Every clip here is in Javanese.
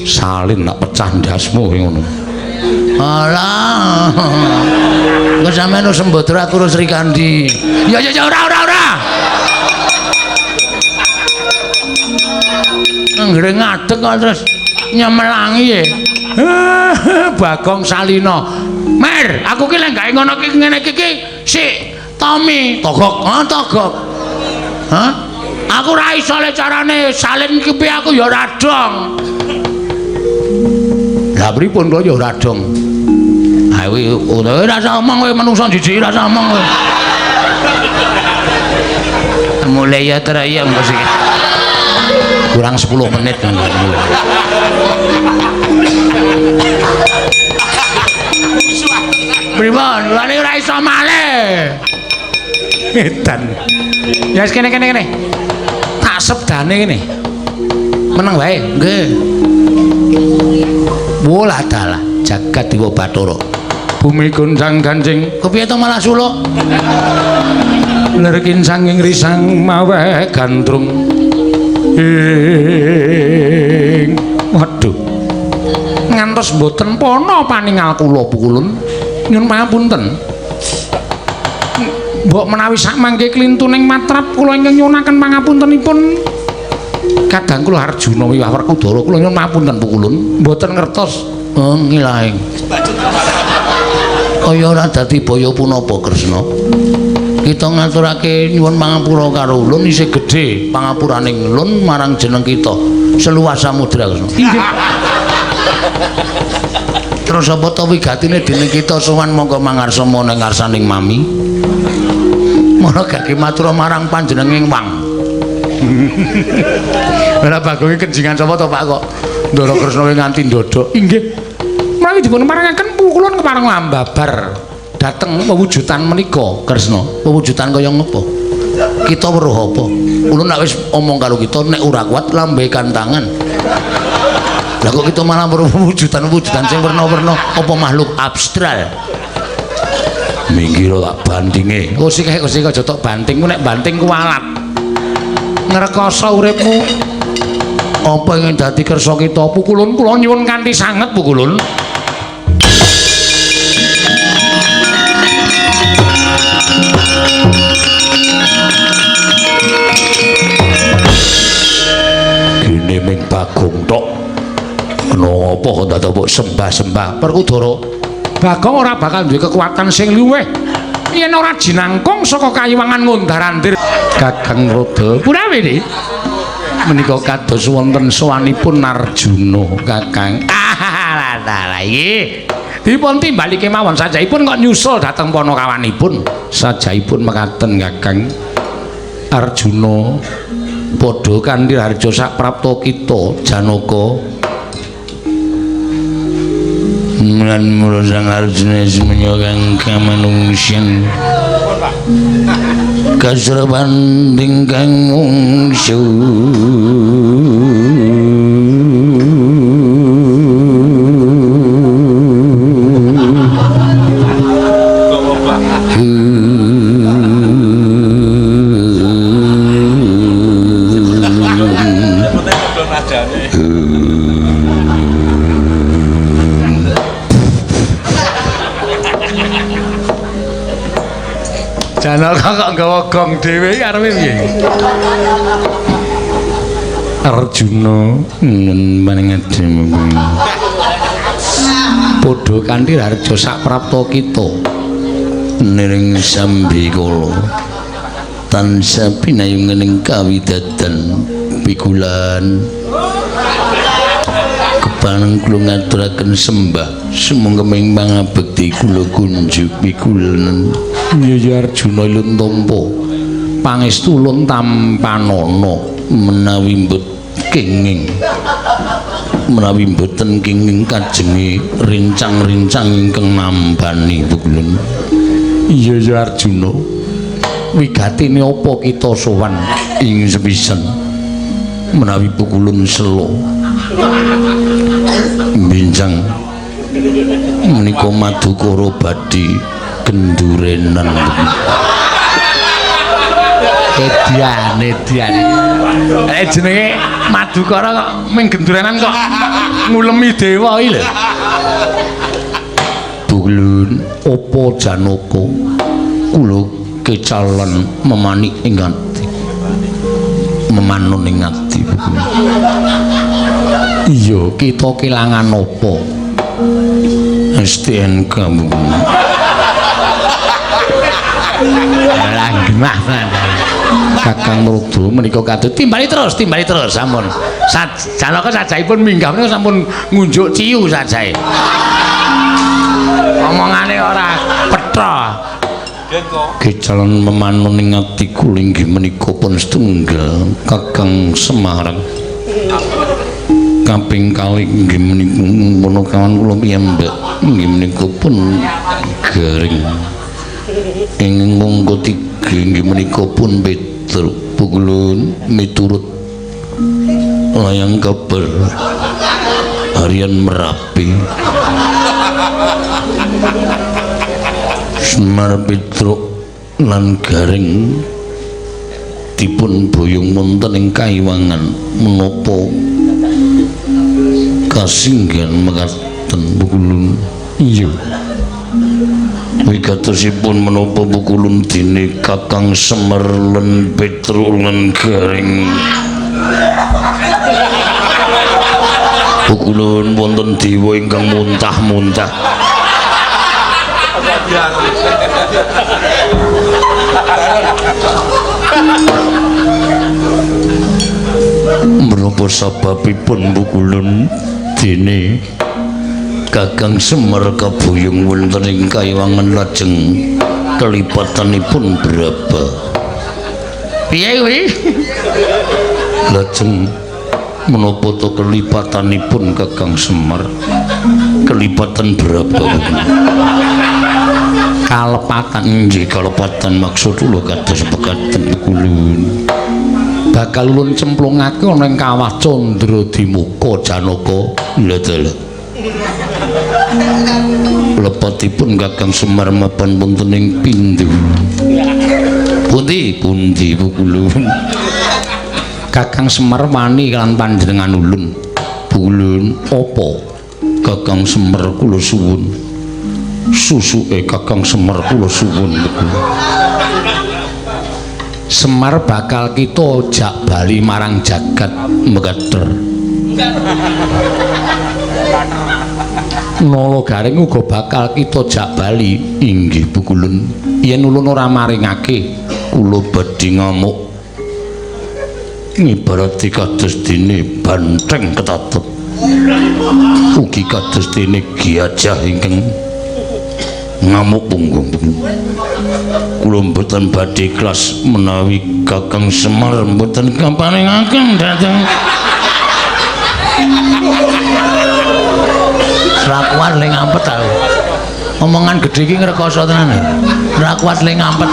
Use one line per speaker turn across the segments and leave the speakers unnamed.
Salin tak pecah ndasmu ngono.
Alah. Engko sampean wis sembodra aku karo Srikandi.
Ya ya ya ora ora ora.
Anggere ngadeg kok terus nyemelangi e.
Bagong Salina. Mer, aku ki lek gawe ngono ki ngene iki ki sik Tommy
togok, ha togok.
Hah? Aku ora iso le carane salin ki piye aku ya ora dong.
Lah pripun kok ya ora dong? Ha kuwi ora usah omong kowe menungso jijik ora usah omong kowe. Mulai ya terayam kok sik.
Kurang 10 menit mulai.
Pripun? Lha ora iso malih.
Edan. Ya wis kene kene kene. Tak sebdane kene. Meneng wae.
Nggih. Wolah dalah jagat dewa Bathara.
Bumi goncang ganjing.
Kepiye to malah suluk?
Lerkin sanging risang maweh gandrung. Ing waduh. Ngantos mboten pono paningal kula pukulun. Nyun pangapunten. Mbok menawi sak mangke klintuning matrap kula ingkang nyuwunaken pangapuntenipun. Kadang kula Arjuna wiwah Werkudara kula nyuwun pangapunten pukulun. Mboten ngertos.
Oh ngilaing. Kaya ora dadi baya punapa Kresna. Kita ngaturake nyuwun pangapura karo ulun isih gedhe pangapuraning ulun marang jeneng kita seluas samudra Kresna.
Inggih.
Terus apa to wigatine dening kita sowan mongko mangarsa ning ngarsaning mami. Mara gage matur marang panjenenging wang.
Ora Bagonge kenjingan sapa to Pak kok Ndara Kresna nganti ndodhok. Inggih. Menawi dipun parengaken pukulun kepareng ambabar dhateng pewujudan menika
Kresna. Pewujudan kaya ngopo? Kita weruh apa? Ulun nek wis omong karo kita nek ora kuat lambekan tangan. Lah kok kita malah weruh pewujudan-pewujudan sing werna-werna apa makhluk abstral.
Minggir tak bantinge. Oh sik sik aja tok banting ku nek banting kuwalat. Ngrekoso uripmu. Apa ingin dadi kersa kita pukulun kula nyuwun kanthi sanget pukulun. Gene ming Bagong tok. Kena apa kok dadak mbok sembah-sembah Werkudara. Bagong ora bakal duwe kekuatan sing luwih yen ora jinangkung saka kayiwangan ngundar-andir Kakang Rada. Punawine menika kados wonten sowanipun Arjuna Kakang. Ah lah iki dipun timbali kemawon sajaipun kok nyusul dhateng panakawanipun. Sajaipun mekaten Kakang Arjuna padha kanthi harja saprapta kita Janaka.
Lan mula Sang Arjuna semenyo kang kamanungsan kasrepan ingkang mungsu.
Janaka kok nggawa gong dhewe arepe piye? Arjuna
maning
padha kanthi harja saprapta kita
niring sambikala tansah pinayungening kawidadan pikulan kepareng kula ngaturaken sembah sumangga ing pangabekti kula kunjuk pikulan.
Iya ya Arjuna ilun tampa pangestu ulun tampanana
menawi mbet kenging menawi mboten kenging kajenge rincang-rincang ingkang nambani pukulun.
Iya ya Arjuna wigatine apa kita sowan
ing sepisan menawi pukulun selo bincang menika madukara badhe gendurenan.
Edian, edian. Jenenge Madukara kok ming genduranan kok ngulemi dewa iki lho.
Buglun apa Janaka kula kecalan memanik ing ati. Memanun ing ati.
Iya, kita kelangan apa?
STNK Buglun.
Lah genah tenan. Kakang Mrudu menika kados timbali terus sampun. Janaka sajaipun minggah menika sampun ngunjuk ciu sajae. Omongane ora petha.
Kecalan memanun ing ati kula inggih menika pun setunggal Kakang Semar. Kaping kalih inggih menika punakawan kula piyambak inggih menika pun garing. Ing mongko tiga inggih menika pun Petruk Pukulun miturut layang kabar harian Merapi. Semar Petruk lan Gareng dipun boyong wonten ing kaiwangan menapa kasinggihan mekaten Pukulun. Iya. Wigatosipun menapa Pukulun dene Kakang Semar lan Petruk lan Gareng. Pukulun wonten dewa ingkang muntah-muntah. Menapa sababipun Pukulun dene Kakang Semar kabuyung wonten ing kaiwangan lajeng kelipatanipun berapa?
Piye kuwi?
Lajeng menapa to kelipatanipun Kakang Semar? Kelipatan berapa?
Kalepatan.
Nggih, kalepatan maksud kula kados pekaten Pukulun.
Bakal ulun cemplungake ana ing kawah Candra Dimuka Janaka.
Lha dalah. Lepatipun Kakang Semar mapan wonten ing pindhu. Pundi pundi Pukulun?
Kakang Semar wani lan panjenengan ulun.
Pukulun
apa?
Kakang Semar kula suwun. Susuke Kakang Semar kula suwun.
Semar bakal kita jak bali marang jagat
mekater.
Nala Gareng uga bakal kita jak bali.
Inggih Pukulun.
Yen ulun ora maringake
kula badhe ngamuk. Ngibarati kados dene banteng ketatep. Ugi kados dene gajah ingkang ngamuk punggung. Kula mboten badhe ikhlas menawi Kakang Semar mboten kaparingaken dhateng.
Ra kuat le ngampet aku. Omongan gedhe iki ngrekoso tenan. Ra kuat le ngampet.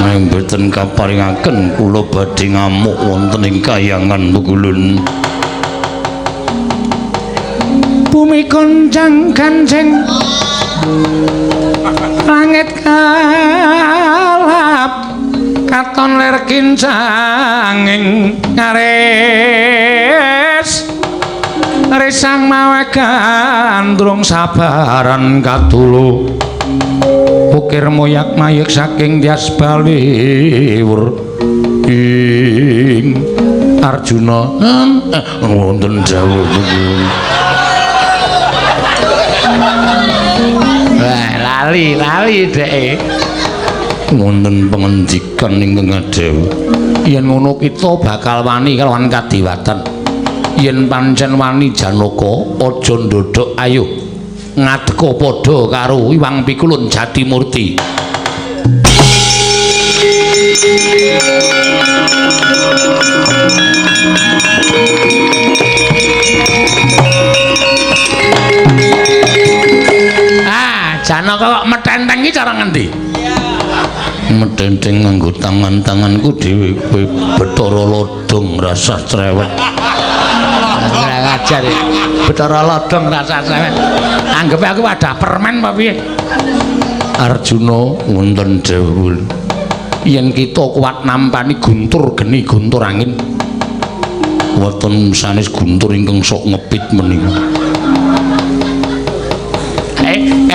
Nek mboten kaparingaken kula badhe ngamuk wonten ing kayangan Pukulun.
Bumi goncang gancing langit kalap katon lir kincanging ngaris risang mawe gandrung sabaran kadulu ukir moyak mayek saking Tyas Baliwur ing Arjuna
wonten dawuh.
Wah, lali lali dheke.
Wonten pangendikan ingkang adhawuh.
Yen ngono kita bakal wani kalawan kadiwatan. Yen pancen wani Janaka aja ndodhok, ayo ngadeka padha karo Iwang Pikulun Jatimurti. Ah, Janaka kok metenteng iki cara ngendi?
Metenteng nganggo tangan-tanganku dhewe kowe Bathara Lodong rasah cerewet.
Ora ngajar. Bathara Lodong rasah cerewet. Anggepe aku wadah permen apa piye?
Arjuna wonten dawuh.
Yen kita kuat nampani guntur geni guntur angin.
Wonten sanes guntur ingkang sok ngepit menika.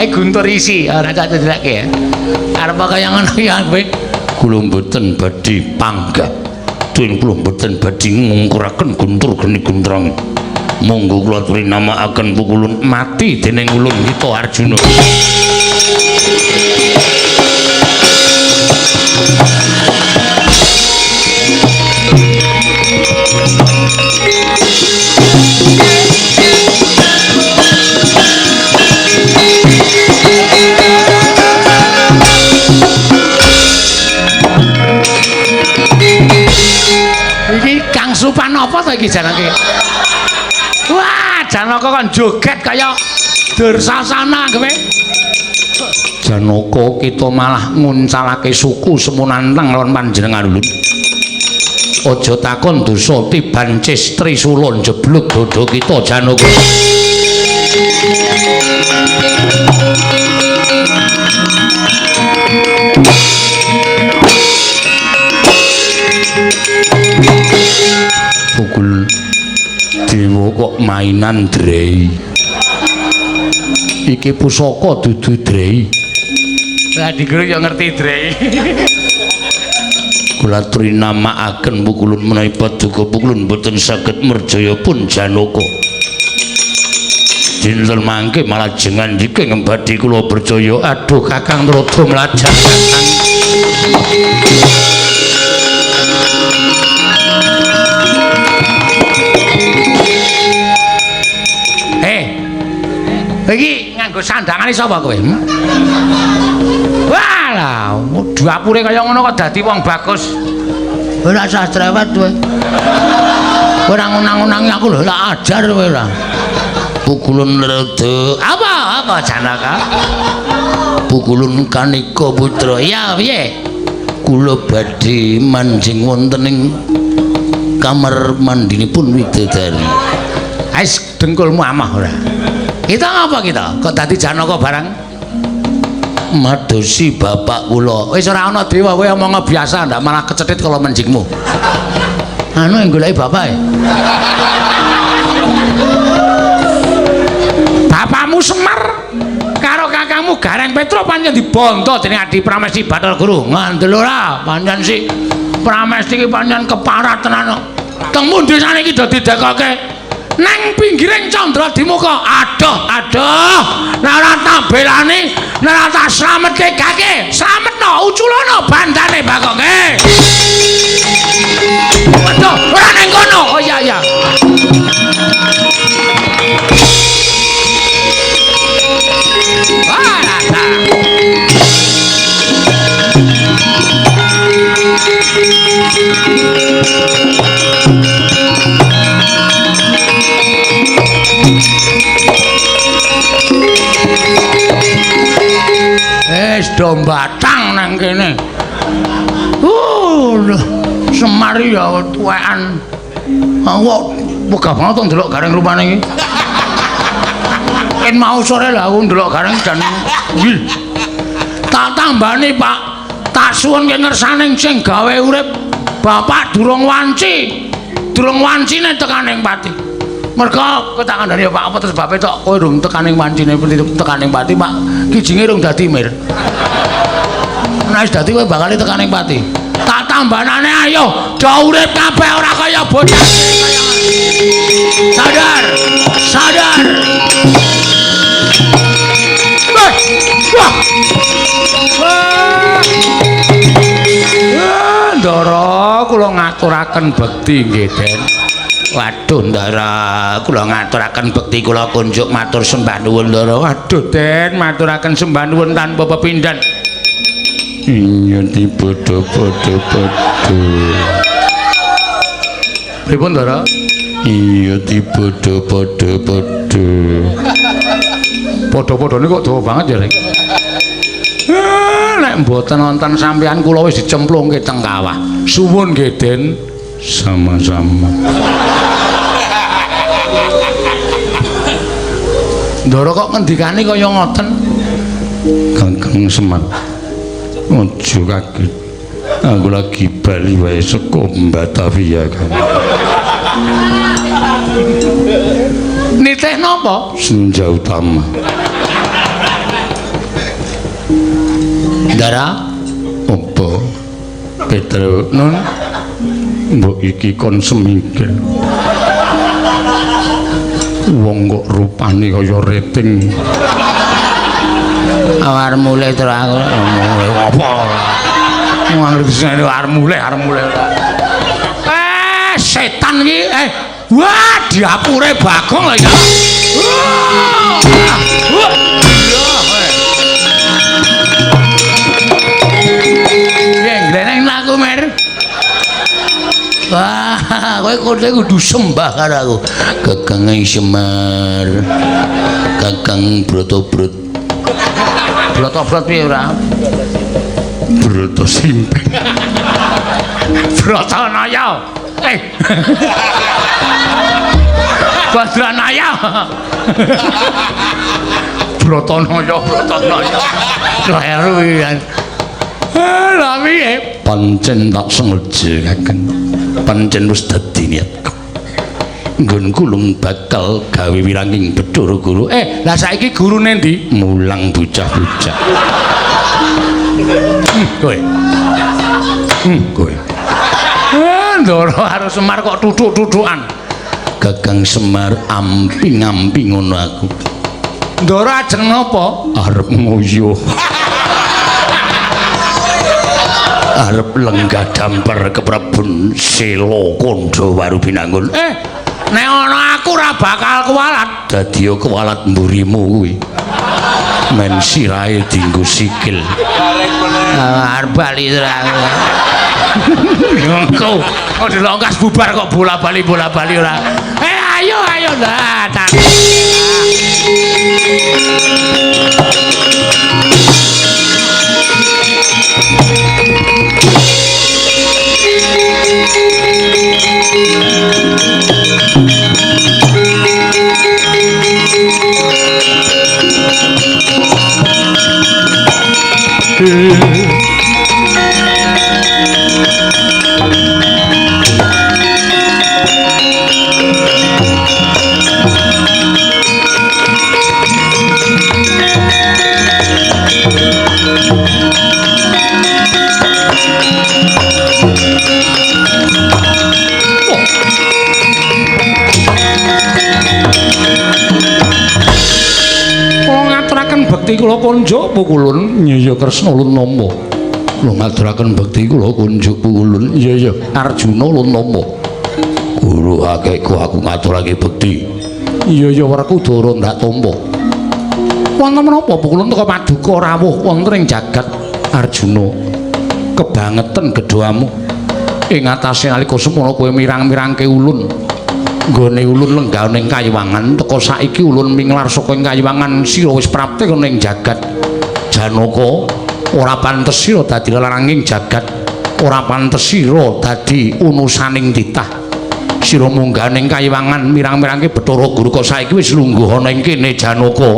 Guntur isi ora tak cedhake ya. Arep kaya ngono ya kowe.
Kula mboten badhe panggah. Dene kula mboten badhe ngungkuraken guntur geni guntur angin. Monggo kula aturi namakaken pukulun mati dening ulun kita Arjuna.
Iki Kang Supan apa to iki janake? Wah, Janaka kon joget kaya Dursasana kowe.
Janaka kita malah nguncalake suku semunantang lawan panjenengan ulun. Aja takon dosa tiban cis trisula njeblug dada kita Janaka. Pukul dewa kok mainan drei. Iki pusaka dudu drei.
Lah diguru yo ngerti drei.
Kula aturi namakaken pukulun menawi paduka pukulun boten saged merjaya pun Janaka. Dinten mangke malah jengan jika ngembadi kula percaya.
Aduh Kakang rada mlajak Kakang. Iki nganggo sandangane sapa kowe? Walah, dapure kaya ngono kok dadi wong bagus.
Ora usah cerewet kowe. Ora ngunang-unangi aku lho, tak ajar kowe ora. Pukulun rada.
Apa? Apa Janaka?
Pukulun Kanika putra.
Ya piye?
Kula badhe manjing wonten ing kamar mandinipun widodari.
Ais dengkulmu amah ora. Kita ngapa kita? Kok dadi Janaka barang?
Madosi bapak kula.
Wis ora ana dewa kowe omong biasa ndak malah kecethit kala menjingmu.
Anu yang goleki bapake.
Bapakmu Semar karo kakangmu Gareng Petro pancen dibondo dening Adi Pramesti Bathara Guru.
Ngandel ora pancen si Pramesti iki pancen keparat tenan.
Teng pundi sane iki do didekoke? Nang pinggiring Candra Dimuka. Aduh, aduh. Nek ora tak belani, nek ora tak slametke gake, slametno uculono bandane Bagong. Waduh, ora nang kono. Oh iya iya. Wah, wis do mbatang nang kene. Semar ya tuwekan.
Aku kok wegah banget to ndelok Gareng rupane iki. Ken mau sore lah aku ndelok Gareng dan wih.
Tak tambani, Pak. Tak suwunke ngersane sing gawe urip. Bapak durung wanci. Durung wancine tekaning pati. Mergo kowe tak kandhani ya Pak, apa terus sebabe tok kowe durung tekaning wancine tekaning pati, Pak. Kijinge rung dadi mir.
Nek wis dadi kowe bakal tekaning pati.
Tak tambanane ayo, do urip kabeh ora kaya bocah. Sadar, sadar. Wah. Wah. Wah, Ndara, kula ngaturaken bekti nggih, Den.
Waduh, Ndara, kula ngaturaken bekti kula kunjuk matur sembah nuwun, Ndara.
Waduh, Den, maturaken sembah nuwun tanpa pepindhan.
Iya dipadha-padha-padha.
Pripun, Ndara?
Iya dipadha-padha-padha.
Padha-padhane kok dawa banget ya, Rek. Nek mboten wonten sampeyan kula wis dicemplungke teng kawah. Suwun nggih, Den.
Sama-sama.
Ndara kok ngendikane kaya ngoten?
Kakang Semar. Aja kaget.
Aku lagi bali wae saka Batavia kan. Nitih napa? Senja utama.
Ndara,
apa? Petro nun mbok iki kon semingkir. Wong kok rupane kaya rating.
Awar mulih terus aku.
Apa? Wong ngerti arep mulih, arep mulih. Setan iki. Wah, diapure Bagong lho iki.
Nggleneng laku, Mer. Wah, kowe kudu sembah karo aku. Kakang Semar. Kakang Brotobrot. Brotobrot piye ora?
Broto simping. Brotonaya. Badranaya. Brotonaya, Brotonaya.
Kleru iki.
Lah piye? Pancen tak sengaja kakang. Pancen wis dadi niatku. Nggonku lung bakal gawe wiranging Bathara Guru. Lah saiki gurune ndi?
Mulang bocah-bocah.
Kowe. Kowe. Ndara karo Semar kok tuthuk-tuthukan.
Kakang Semar amping-amping ngono aku.
Ndara ajeng napa?
Arep nguyuh. Arep lenggah damper ke Prabun Sela Kandha Warubinangun.
Nek ana aku ora bakal kuwalat.
Dadi yo kuwalat mburimu kuwi. Men sirahe dienggo sikil. Arep bali terang.
Engko kok dilongkas bubar kok bola-bali bola-bali ora. Ayo ayo lah tak. Bekti kula kunjuk pukulun. Iya Kresna ulun nampa.
Kula ngaturaken bekti kula kunjuk pukulun. Iya Arjuna ulun nampa. Guru akehku aku ngaturake bekti.
Iya Werkudara ndak tampa. Wonten menapa pukulun teka paduka rawuh wonten ing jagat Arjuna. Kebangetan gedhamu ing atase nalika semono kowe mirang-mirangke ulun. Nggone ulun lenggah ning kayiwangan teka saiki ulun minglar saka ing kayiwangan sira wis prapte ning jagat Janaka. Ora pantes sira dadi lelaranging jagat, ora pantes sira dadi unusaning titah. Sira munggah ning kayiwangan mirang-mirangke Bathara Guru kok saiki wis lungguh ana ing kene Janaka.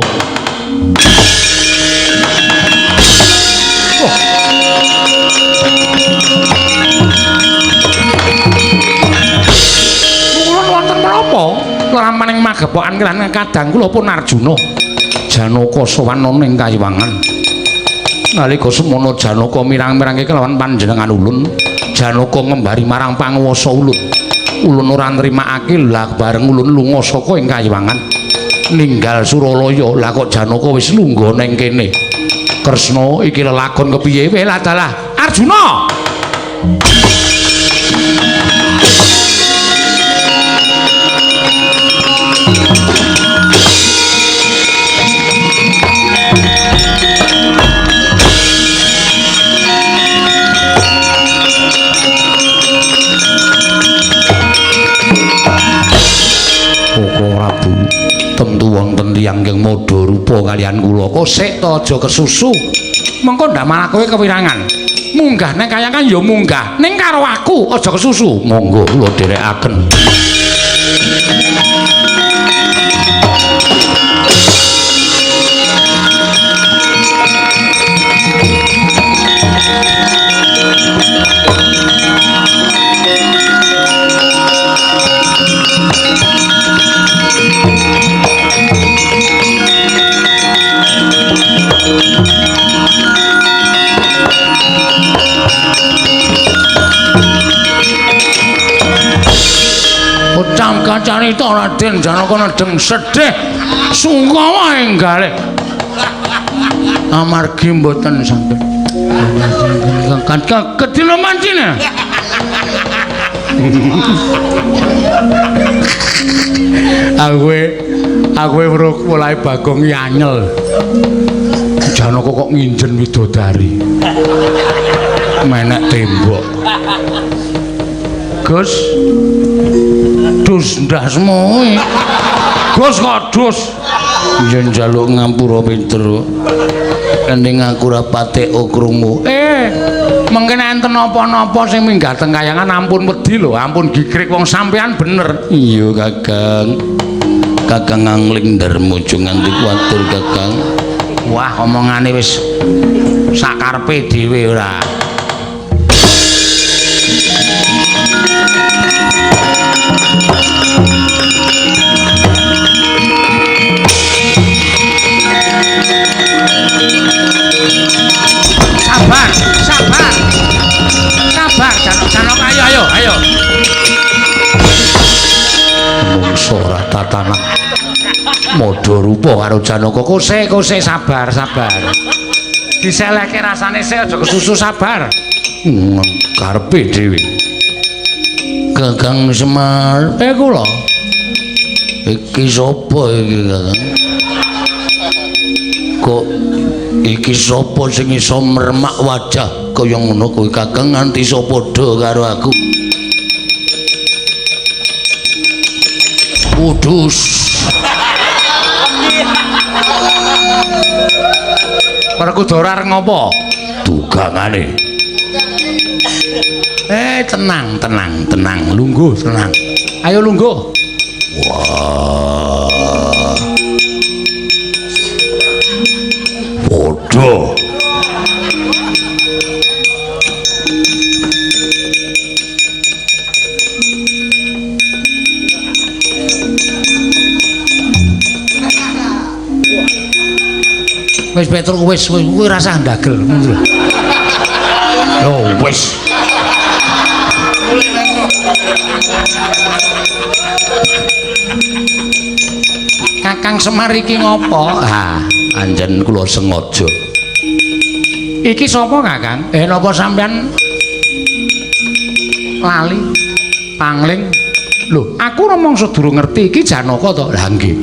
Lamaning magepokan lan kadang kula pun Arjuna. Janaka sowan ana ing kayiwangan. Nalika semono Janaka mirang-mirangke kelawan panjenengan ulun, Janaka ngembari marang panguwasa ulun. Ulun ora nrimakake lah bareng ulun lunga saka ing kayiwangan ninggal Suralaya. Lah kok Janaka wis lungguh ning kene. Kresna iki lelakon kepiye? Weh dalah Arjuna.
Koko Prabu, tentu wonten tiyang ingkang madha rupa kaliyan kula.
Kosek to aja kesusu. Mengko ndak malah kowe kewirangan. Munggah ning kayangan ya munggah, ning karo aku aja kesusu.
Monggo kula dherekaken.
Carita Raden Janaka nedeng sedih sungkawa ing galih. Amargi mboten saged. Kedina mancine. Aku weruh polahe Bagong iki anyel. Janaka kok nginjen widodari. Menek tembok. Gus. Dus ndasmu. Gus kok dus.
Yen njaluk ngampura Petro. Ening aku ora patek krungu.
Mengken enten napa-napa sing minggat teng kayangan ampun wedi lho, ampun gigrik wong sampean bener.
Iya, Kakang. Kakang angling darmo aja nganti kuwatir, Kakang.
Wah, omongane wis sakarepe dhewe ora. Sabar, sabar. Sabar, Janaka, ayo, ayo, ayo.
Mungso ora tatanan.
Madha rupa karo Janaka. Kose, kose, sabar, sabar. Diselehke rasane sik aja kesusu, sabar.
Karepe dhewe. Kakang Semar,
kula.
Iki sapa iki, Kakang? Kok iki sapa sing iso mermak wajah kaya ngono kuwi, Kakang, nganti iso padha karo aku? Kudus.
Werkudara arep ngopo?
Dugangane.
Tenang, tenang, tenang, lungguh, tenang. Ayo lungguh.
Wah. Padha.
Wis Petro wis kowe rasah ndagel ngono lho. Lho wis. Kakang Semar iki ngopo?
Ah, anjen kula sengaja.
Iki sapa, Kakang? Napa sampean lali pangling? Lho, aku rumangsa durung ngerti iki Janaka to.
Lah nggih.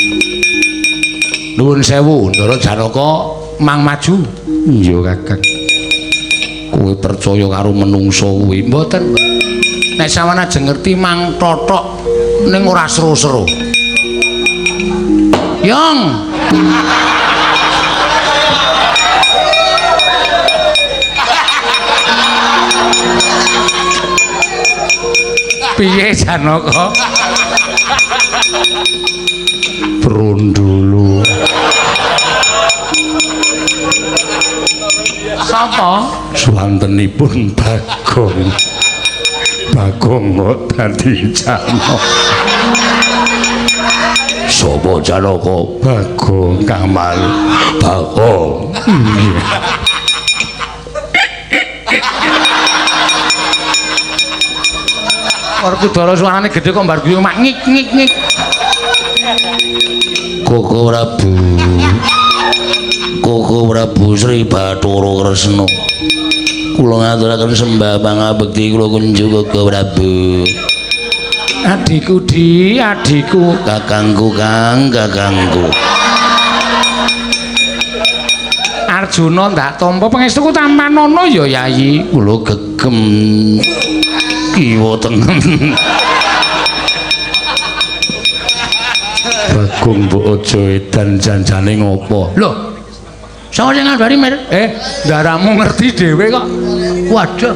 Nuwun sewu, Ndara Janaka mang maju.
Iya, Kakang. Kowe percaya karo menungso kuwi?
Mboten. Nek sampean ajeng ngerti mang tothok ning ora seru-seru. Yong. Piye Janaka?
Brondolo.
Sapa?
Suwantenipun Bagong. Bagong kok dadi Janaka. Sapa Janaka? Bagong Kamal. Bagong. Nggih.
Werkudara suarane gedhe kok mbar guyu mak ngik ngik ngik.
Koko Prabu. Koko Prabu Sri Bathara Kresna. Kula ngaturaken sembah pangabekti kula kunjuk Koko Prabu.
Adikku di, adikku,
kakangku Kang, kakangku.
Arjuna ndak tampa pangestuku tampanono ya Yayi.
Kula gegem kiwa tengen. Bagong mbok aja edan janjane ngopo?
Lho. Sapa sing ngandhani, Mir? Ndaramu ngerti dhewe kok.
Waduh.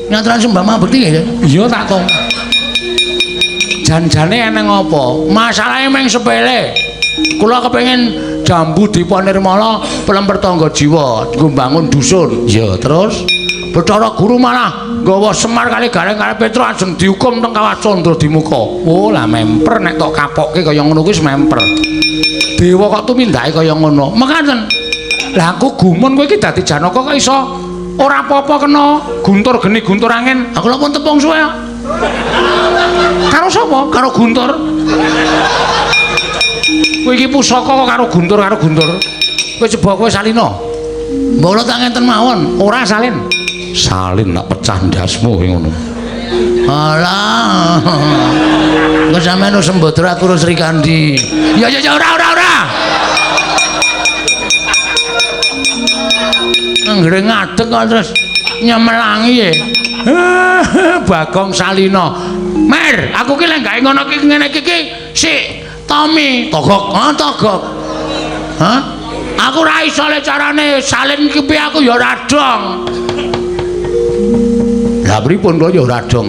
Nyaturan sembah mabekti ya?
Iya tak tampa. Janjane eneng apa? Masalahe mung sepele. Kula kepengin jambu Dipa Nirmala pelemper tangga jiwa nggo mbangun dusun.
Ya, terus
Bathara Guru malah nggawa Semar kali Gareng kali Petro ajeng dihukum teng Kawah Candra Dimuka. Oh, lah memper nek tok kapokke kaya ngono kuwi wis memper. Dewa kok tumindake kaya ngono. Mekaten. Lah aku gumun kowe iki dadi Janaka kok iso ora apa-apa kena guntur geni guntur angin.
Aku lha pun tepung suwe.
Karo sapa? Karo Guntur. Kowe iki pusaka kok karo Guntur, karo Guntur. Kowe coba kowe salina.
Mbok kula tak ngenten mawon.
Ora salin. Salin nak pecah ndasmu kowe ngono.
Alah. Engko sampean wis sembodra aku Sri Kandi.
Ya ya ya ora ora ora. Anggere ngadeg kok terus nyemelangi e. Bagong Salina. Mer, aku ki lek gawe ngono ki ngene iki ki si Tommy
Togok, ha togok.
Hah? Aku ora iso le carane salin ki piye aku ya ora dong.
Lah pripun kula ya ora dong.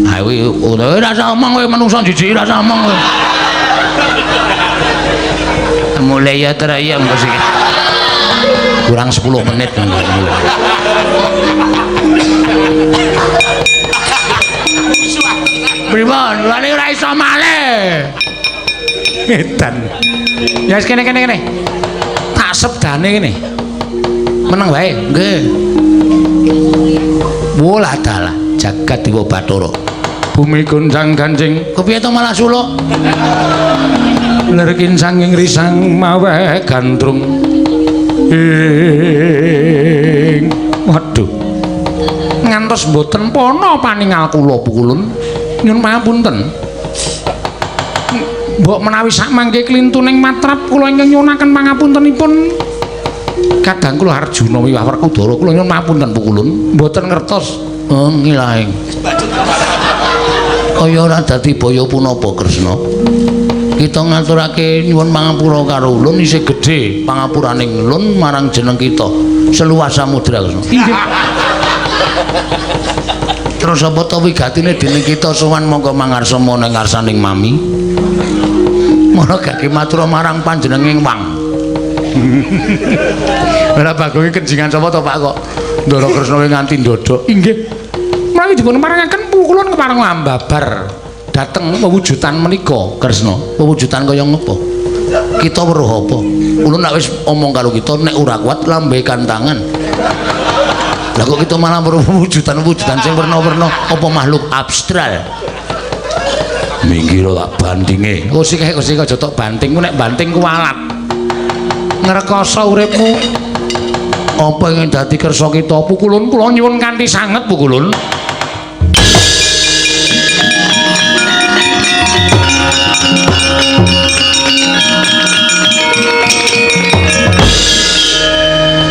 Ha kuwi ora usah omong kowe manungsa jijik ora usah omong kowe. Mulai ya teraya engko sik.
Kurang 10 menit mulai. Pripun? Lha ora iso malih. Edan. Ya wis kene kene kene. Tak sebdane kene. Meneng wae.
Nggih. Wolah dalah jagat dewa Bathara.
Bumi goncang ganjing.
Kepiye to malah suluk?
Lerkin sanging risang maweh gandrung. Ing waduh. Ngantos mboten pono paningal kula pukulun. Nyun pangapunten. Mbok menawi sakmangke klintuning matrap kula ingkang nyuwunaken pangapuntenipun. Kadang kula Arjuna wiwah Werkudara kula nyuwun pangapunten pukulun. Mboten ngertos.
Oh ngilaing. Kaya ora dadi baya punapa Kresna. Kita ngaturake nyuwun pangapura karo ulun isih gedhe pangapuraning ulun marang jeneng kita seluas samudra Kresna.
Inggih.
Terus apa to wigatine dening kita sowan mongko mangarsa ning ngarsaning mami. Mara gage matur marang panjenenging wang.
Ora Bagonge kenjingan sapa to Pak kok Ndara Kresna nganti ndodok. Inggih. Menawi dipun parengaken pukulun kepareng ambabar dhateng pewujudan menika
Kresna. Pewujudan kaya ngopo? Kita weruh apa? Ulun nek wis omong karo kita nek ora kuat lambekan tangan. Lah kok kita malah weruh wujudan-wujudan sing werna-werna apa makhluk abstral.
Minggir tak bantinge. Kok sik kok sik aja tok banting ku nek banting kuwalat. Ngrekoso uripmu. Apa ingin dadi kersa kita pukulun kula nyuwun kanthi sanget pukulun.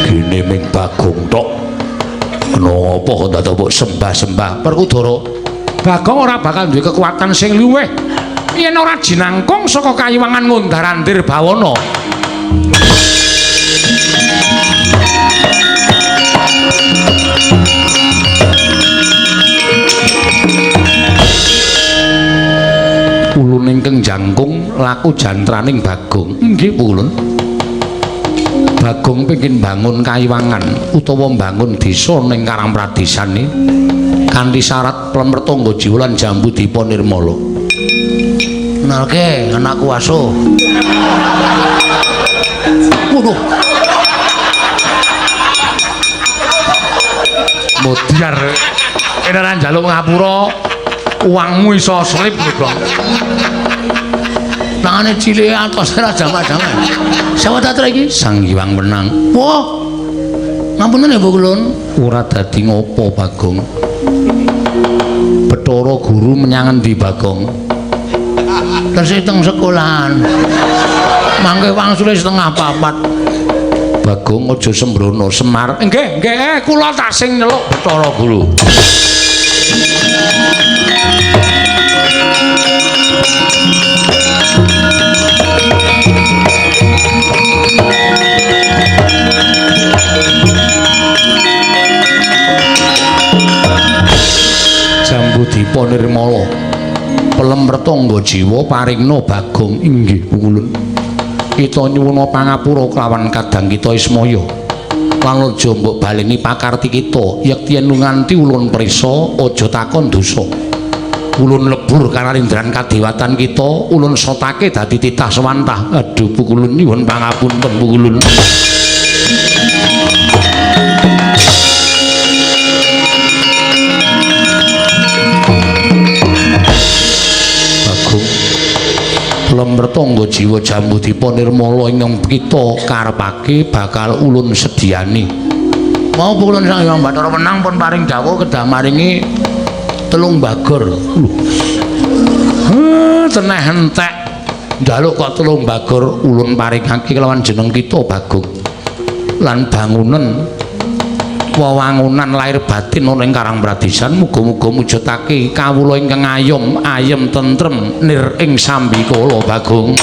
Gene ming Bagong tok. Kenapa kok dadak mbok sembah-sembah
Werkudara? Bagong ora bakal duwe kekuatan sing luwih yen ora jinangkung saka kayiwangan ngundar-andir bawana. Ulun ingkang jangkung laku jantraning Bagong.
Inggih ulun.
Bagong pengin bangun kayiwangan utawa bangun desa ning Karangpradesane kanthi syarat plemer tangga jiwa lan jambu dipa nirmala.
Kenalke anakku aso. Waduh.
Modiar. Kene ora njaluk ngapura, uangmu iso slip lho, Bang.
Tangane cilik atos ora jamak-jamak. Sapa ta iki?
Sang Hyang Wenang.
Wah. Ngapunten ya, Bu Kulun.
Ora dadi ngopo, Bagong. Bathara Guru menyang endi, Bagong?
Tesih teng sekolahan. Mangke wangsule 3:30.
Bagong aja sembrono, Semar. Nggih, nggih, kula tak sing nyeluk Bathara Guru. Jambu Dipa Nirmala pelem retangga jiwa paringna Bagong. Inggih pukulun. Kita nyuwuna pangapura kelawan kadang kita Ismaya lan aja mbok baleni pakarti kita yekti yen nganti ulun prisa aja takon dosa. Ulun lebur kanalindran kadewatan kita, ulun sotake dadi titah sewantah. Aduh pukulun nyuwun pangapunten pukulun. Lemper tangga jiwa Jambudipa nirmala ingkang kita karepake bakal ulun sediani. Mau ulun Sang Hyang Bathara Wenang pun paring dawuh kedah maringi 3 bagor. Lho. Teneh entek. Njaluk kok 3 bagor ulun paringake kelawan jeneng kita Bagong. Lan bangunan wewangunan lahir batin ana ing Karang Pradisan muga-muga mujudake kawula ingkang ayom ayem tentrem nir ing sambikala Bagong.